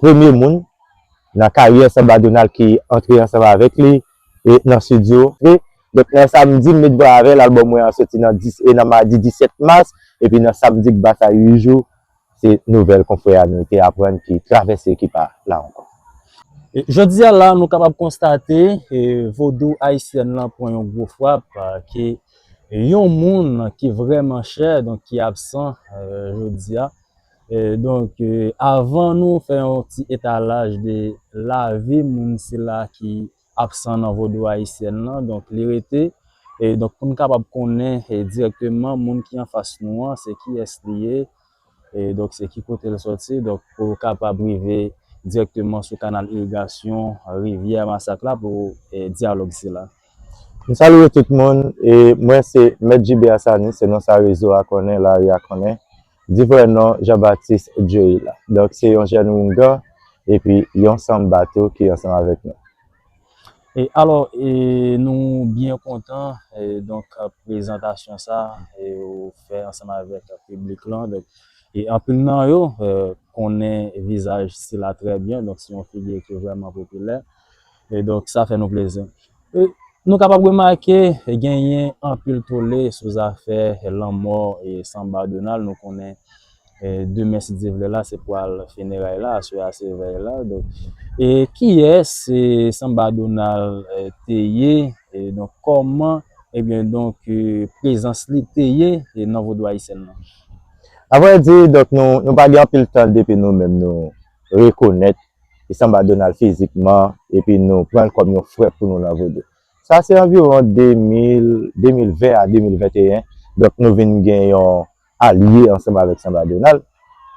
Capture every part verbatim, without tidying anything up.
premye moun nan karyè Sanba Donald ki antre ansanm avèk li e nan estidyo. Donk, nan samdi, m met vwa avè l, albòm mwen an soti nan dis, e nan madi disèt mas, epi nan samdi k pase a uit jou, se nouvèl konfrè a nou te aprann ki travèse ekip la ankò. E jodi a la, nou kapab konstate e, vodou ayisyèn lan pran yon gwo frap, ke yon moun ki vrèman chè, donk ki absan e, jodi a. E, donk, e, avan nou fè yon ti etalaj de lavi moun sila ki absan nan vodou ayisyèn lan, donk li rete, e, donk pou n kapab konnen e, dirèkteman moun ki anfas nou an, se kiyès li ye, e, donk se ki kote l soti, donk pou w kapab rive dirèkteman sou kanal irigasyon rivyè Masak la pou e, dyalòg sila. M salye tout moun, e mwen se Mèt J B Asani, se non sa rezo a konnen, lari a konnen. Di vrè non Jean Baptiste Joey la. Donk se yon jèn oungan epi yon sanba tou ki ansanm avèk nou. E alò, e nou byen kontan e donk prezantasyon sa e ou fè ansanm avèk piblik lan. Donk e anpil nan yo e, konnen vizaj sila trè byen, donk se yon figi ki vrèman popilè. E donk sa fè nou plezi. E nou kapab remake genyen anpil tole sou zafè lanmò e Sanba Donald. Nou konnen e, demen, si Dye vle la, se pral fineray la, aswè a se vèy la. Donk, e kiyès e, Sanba Donald e, te ye? E donk, kòman, ebyen, donk, e, prezans li te ye e, nan vodou ayisyèn nan? Avrèdi, donk, nou, nou pa gen anpil tan depi nou menm nou rekonèt e Sanba Donald fizikman, epi nou pran l kòm yon frè pou nou nan vodou. Sa se anviwon de mil, de mil ven a de mil venteyen. Donk, nou vin gen yon alye ansanm avèk Sanba Donald.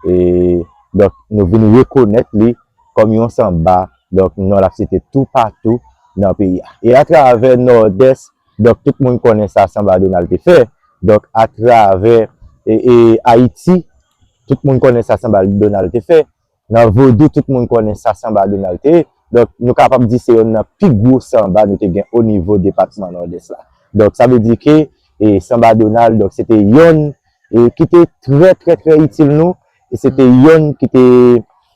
E, donk, nou vin rekonèt li kòm yon sanba. Donk, non l ap site toupatou nan peyi a. E atravè Nòdès, donk, tout moun konnen sa Sanba Donald te fè. Donk, atravè e, e, Ayiti, tout moun konnen sa Sanba Donald te fè. Nan vodou, tout moun konnen sa Sanba Donald te ye. Donk, nou kapab di se yonn nan pi gwo sanba nou te gen o nivo depatman Nòdès la. Donk, sa vle di ke e, Sanba Donald, donk, se te yonn e, ki te trè, trè, trè itil nou. E se te yonn ki te,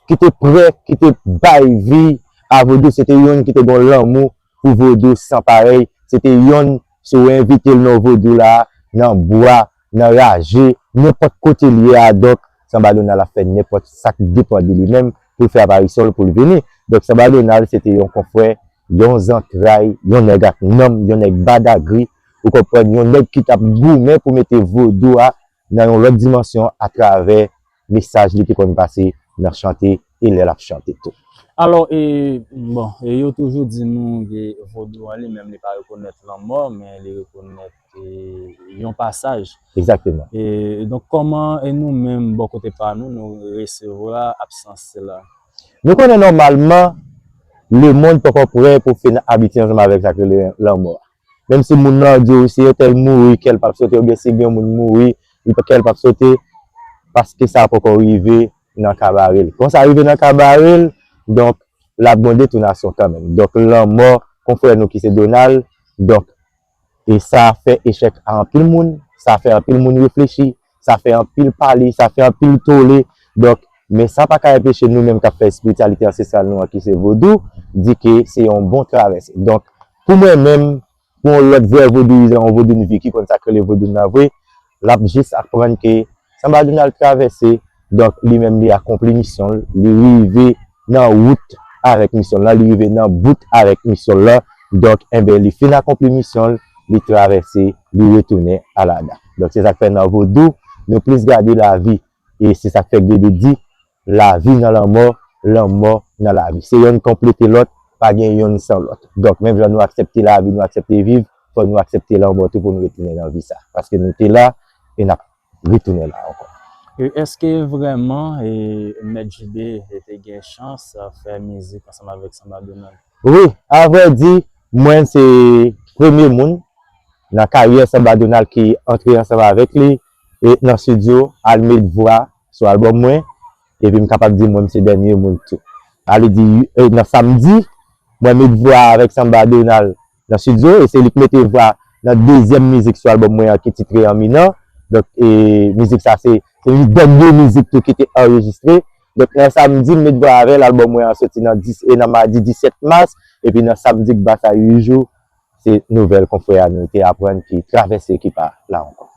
ki te prè, ki te bay vi a vodou. Se te yonn ki te gen lanmou pou vodou san parèy. Se te yonn, si w envite l nan vodou la, nan bwa, nan raje, nenpòt kote l ye a, donk, Sanba Donald ap fè nenpòt sa k depann de li menm pou l fè aparisyon l, pou l vini. Donk, Sanba Donald, se te yon konfrè, yon zantray, yon nèg ak nanm, yon nèg badagri, ou konprann, yon nèg ki t ap goumen pou mete vodou a nan yon lòt dimansyon atravè mesaj li te konn pase nan chante e lè l ap chante tou. Alò, e, bon, e yo toujou di nou ke vodou an li menm, li pa rekonèt lanmò, men li rekonèt e, yon pasaj. Egzakteman. E donk, kòman e nou menm, bò kote pa nou, nou resevwa absans sila? Nou konnen nòmalman, lemonn poko prè pou fin abitye ansanm avèk sa k rele lanmò a. Menm si moun nan di w si entèl mouri, kè l p ap sote, oubyen si gen yon moun mouri, li p- kè l p ap sote, paske sa poko rive nan kabare l. Kon sa rive nan kabare l, donk, l ap gon detonasyon kanmenm. Donk, lanmò konfrè nou ki se Donald, donk, e sa fè echèk a anpil moun, sa fè anpil moun reflechi, sa fè anpil pale, sa fè anpil tole. Donk, men sa pa ka enpeche nou menm k ap fè espirityalite ansestral nou an ki se vodou, di ke se yon bon travèse. Donk, pou mwen menm, pou yon lòt vrè vodouyizan, yon vodoun vi ki konn sa k rele vodoun nan vre, l ap jis aprann ke Sanba Donald travèse, donk li menm li akonpli misyon l, li rive nan wout avèk misyon l lan, li rive nan bout avèk misyon l lan, donk, enben, li fin akonpli misyon l, li travèse, li retounen alada. Donk, se sa k fè nan vodou, nou plis gade lavi, e se sa k fè Gede di, lavi nan lanmò, lanmò nan lavi. Se yonn konplete lòt, pa gen yonn san lòt. Donk, menm jan nou aksepte lavi, nou aksepte viv, fò nou aksepte lanmò tou pou nou retounen nan vi sa. Paske nou te la, e n ap retounen la ankò. E èske vrèman e, Mèt J B te gen chans fè mizik ansanm avèk Sanba Donald? Wi, avrèdi, mwen se premye moun nan karyè Sanba Donald ki antre ansanm avèk li e nan estidyo al met vwa sou albòm mwen, epi m kapab di mwen m se dènye moun tou. Sa vle di, e, nan samdi, mwen met vwa avèk Sanba Donald nan estidyo, e se li k mete vwa nan dezyèm mizik sou albòm mwen an ki titre An Minan. Donk, e, mizik sa se, se dènye mizik tou ki te anrejistre. Donk, nan samdi, m met vwa avè l, albòm mwen an soti nan dis, e nan madi disèt mas, epi nan samdi k ba sa uit jou, se nouvèl konfrè a nou te aprann ki travèse ekip a la ankò.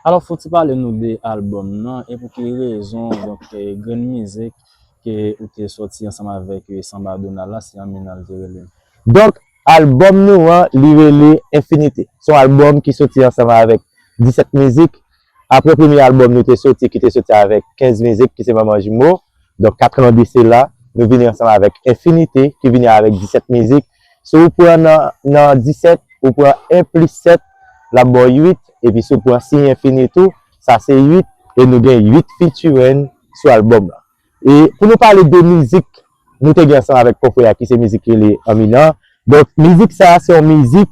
Alò, fò w ti pale nou de albòm nan, e pou ki rezon, donk, eh, grenn mizik ke ou te sòti ansanm avèk, eh, Sanba Donald la, se Amina l te rele l. Donk, albòm nou an, li rele Enfinite. Se yon albòm ki soti ansanm avèk disèt mizik. Apre premye albòm nou te soti, ki te soti avèk kenz mizik, ki se Manman Jimo. Donk, kat an de sela, nou vini ansanm avèk Enfinite, ki vini avèk disèt mizik. Si w pran nan, nan disèt, ou pran en plis sèt, l ap ba w uit, epi si w pran siy enfini tou, sa se uit, e nou gen uit featuring sou albòm lan. E pou nou pale de mizik, nou te gen ansanm avèk konfrè a ki se mizik rele Anminan. Donk, mizik sa a se yon mizik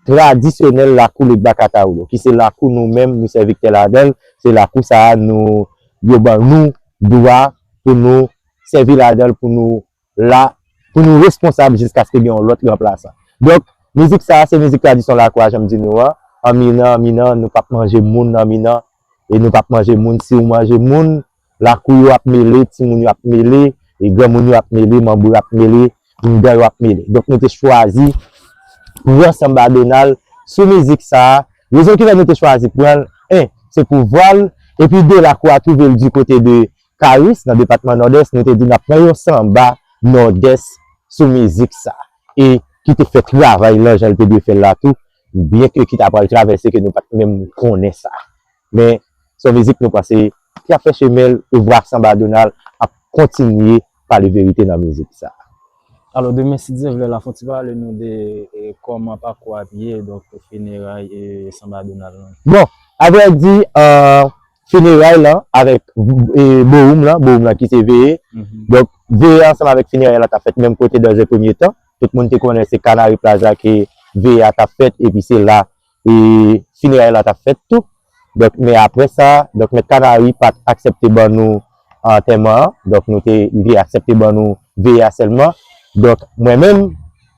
tradisyonèl lakou Legba Katawlo, ki se lakou nou menm, nou sèviktè ladan l, se lakou sa a nou, yo ban nou dwa pou nou sèvi ladan l, pou nou la, pou nou responsab jiskaske gen yon lòt ranplasan. Donk, mizik sa a se mizik tradisyon lakou a, jan m di nou an. Anminan, anminan, nou p ap manje moun, anminan, e nou p ap manje moun. Si w manje moun, lakou yo ap mele, timoun yo ap mele, e granmoun yo ap mele, manbo yo ap mele, mouda yo ap mele. Donk, nou te chwazi pran Sanba Donald sou mizik sa a. Rezon ki fè nou te chwazi pran l, en, se pou vwa l, epi de, lakou a twouve l di kote de Karis, nan depatman Nòdès, nou te di n ap pran yon sanba Nòdès sou mizik sa. E ki te fè travay lan jan l te dwe fè l la tou, byen ke ki ta pral travèse ke nou pa t menm konnen sa. Men, se yon mizik nou panse ki ap fè chemen l, e vwa Sanba Donald ap kontinye pale verite nan mizik sa. Alò, demen, si Dye vle, la, fò w ti pale nou de, eh, kòman pakou ap ye, donk, fineray, eh, Sanba Donald lan. Bon, avrèdi, eh, fineray lan avèk, eh, Bowoum lan, Bowoum lan ki se veye. Donk, veye ansanm avèk fineray la t ap fèt menm kote dans un premier temps. Tout moun te konnen se Canary Plaza ke veye a t ap fèt, epi se la, eh, fineray la t ap fèt tou. Donk, men apre sa, donk, Mèt Canary pa t aksepte ban nou antèman an. Donk, nou te, li te aksepte ban nou veye a sèlman. Donk, mwen menm,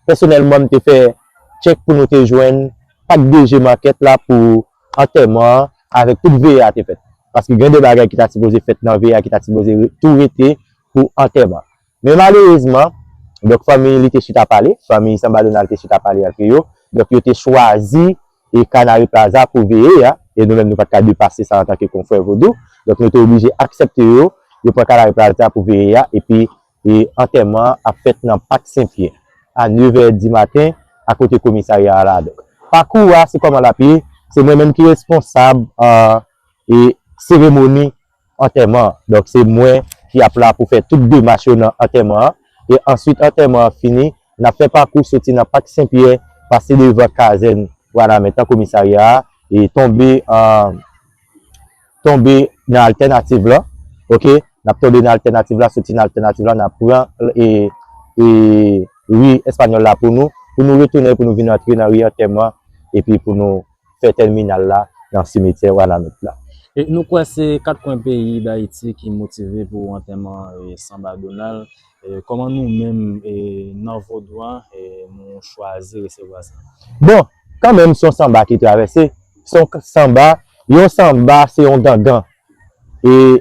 pèsonèlman, m te fè tchèk pou nou te jwenn pak D G Market la pou antèman an avèk tout veye a te fèt. Paske gen de bagay ki ta sipoze fèt nan veye a ki ta sipoze re-, tou rete pou antèman. Men malerezman, donk, fanmi li te chita pale, fanmi Sanba Donald te chita pale ak yo. Donk, yo te chwazi e Canary Plaza pou veye a, e nou menm nou pa t ka depase sa antanke konfrè vodou. Donk, nou te oblije aksepte yo, yo pran Canary Plaza pou veye a, epi, e antèman an ap fèt nan Pak Sen Pyè a nevè di maten, akote komisarya a la. Donk, pakou a, se kòman l ap ye, se mwen menm ki responsab, eh, e seremoni antèman an. Donk, se mwen ki ap la pou fè tout demach yo nan antèman an. E answit, antèman an fini, n ap fè pakou soti nan Pak Sen Pyè, pase devan kazèn Wanament lan, komisarya a, e tonbe, eh, tonbe nan Altènativ lan. Oke? N ap tonbe nan Altènativ la, soti nan Altènativ la, n ap pran, e, e ri Espanyòl la pou nou, pou nou retounen, pou nou vin antre nan ri antèman, epi pou nou fè tèminal la nan simetyè Wanament la. E nou kwè se kat kwen peyi Dayiti ki motive pou antèman, eh, Sanba Donald. Eh, kòman nou menm, eh, nan vodou an, eh, nou chwazi resevwa sa? Bon, kanmenm, se yon sanba ki travèse, se yon k-, sanba, yon sanba, se yon gangan. E,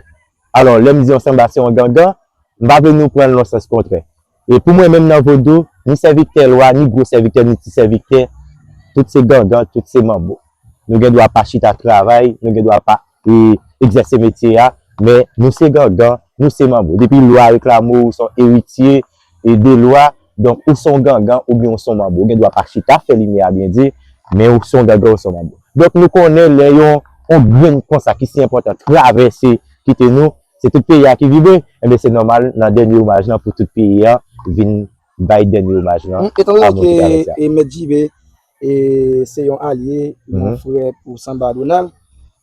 alò, lè m di yon sanba, se yon gangan, m pa vle nou pran l nan sans kontrè. E pou mwen menm nan vodou, ni sèviktè lwa, ni gwo sèviktè, ni ti sèviktè, tout se gangan, tout se manbo. Nou gen dwa pa chita travay, nou gen dwa pa, e, egzèse metye a, men nou se gangan, nou se manbo. Depi lwa reklame w, ou se yon eritye, e, de lwa, donk ou se yon gangan oubyen ou se yon manbo. Ou gen dwa pa chita fè limyè a byen di, men ou se yon gangan, ou se yon manbo. Donk nou konnen lè yon, yon grenn konsa ki si enpòtan travèse kite nou, se tout peyi a ki vibre, enben se nòmal nan dènye omaj lan pou tout peyi a vin bay dènye omaj lan. Etan done ke, e, Mèt Jibe, e, se yon alye, yon frè pou Sanba Donald,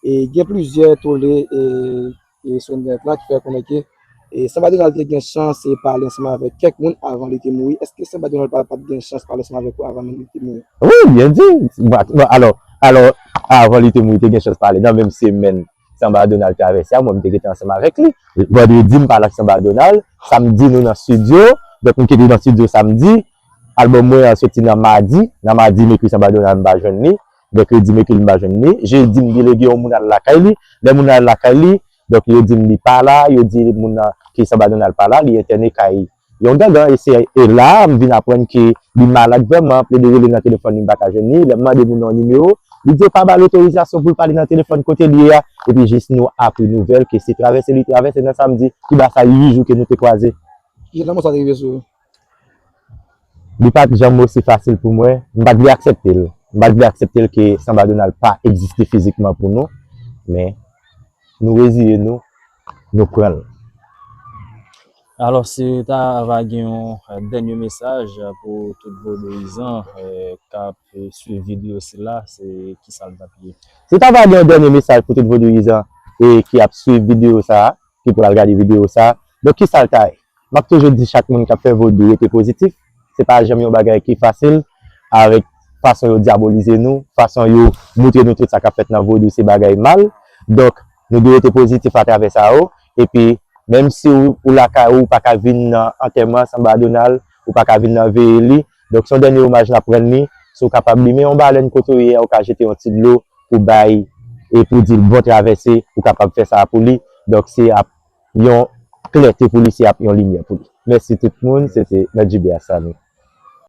e gen plizyè tole, e, e sou entènèt la ki fè konnen ke, e, Sanba Donald te gen chans, e, pale ansanm avèk kèk moun avan li te mouri. Èske Sanba Donald pa, pa t gen chans pale ansanm avèk ou avan menm li te mouri? Wi, byen di. Bon, alò, alò, avan li te mouri, te gen chans pale nan menm semèn Sanba Donald travèse a, mwen m te rete ansanm avèk li. Vandredi, m pale ak Sanba Donald. Samdi, nou nan estidyo. Donk, m kite nan estidyo samdi. Albòm mwen an soti nan madi. Nan madi, m ekri Sanba Donald, m pa jwenn li. Mèkredi, m ekri l, m pa jwenn li. Jedi, m delege yon moun al lakay li. Lè moun nan al lakay li, Donk, yo di m li pa la, yo di moun nan ki Sanba Donald pa la, li entène kay yon gangan. E se e la a m vin aprann ke li malad vrèman, plede rele nan telefòn li, m pa ka jwenn li. Lè m mande moun nan yon nimewo, li di yo pa ba l otorizasyon pou l pale nan telefòn kote li ye a. Epi jis nou apri nouvèl ke se travèse li travèse nan samdi, ki ba sa uit jou ke nou te kwaze. Ki jan lanmò sa te rive sou ou? Li pa t janm osi fasil pou mwen. M pa t vle aksepte l. M pa t vle aksepte l ke Sanba Donald pa egziste fizikman pou nou. Men, nou reziye nou, nou pran l. Alò, si w ta va gen yon, eh, dènye mesaj pou tout vodouyizan, eh, k ap, eh, swiv videyo sila, se kisa l t ap ye? Si w ta va gen yon dènye mesaj pou tout vodouyizan, eh, ki ap swiv videyo sa a, ki pral gade videyo sa a, donk kisa l ta ye? M ap toujou di chak moun k ap fè vodou rete pozitif. Se pa janm yon bagay ki fasil, avèk fason yo dyabolize nou, fason yo moutre nou tout sa k ap fèt nan vodou se bagay mal. Donk, nou dwe rete pozitif atravè sa yo. Epi, menm si w, ou lakay ou, ou pa ka vin nan antèman Sanba Donald, ou pa ka vin nan veye li. Donk, se yon dènye omaj n ap rann li. Si w kapab limen yon balèn kote w ye a, ou ka jete yon ti dlo pou bay, e pou di l bon travèse, ou kapab fè sa pou li. Donk, se ap yon klète pou li, se ap yon limyè pou li. Mèsi tout moun, se te Mèt J B Asami.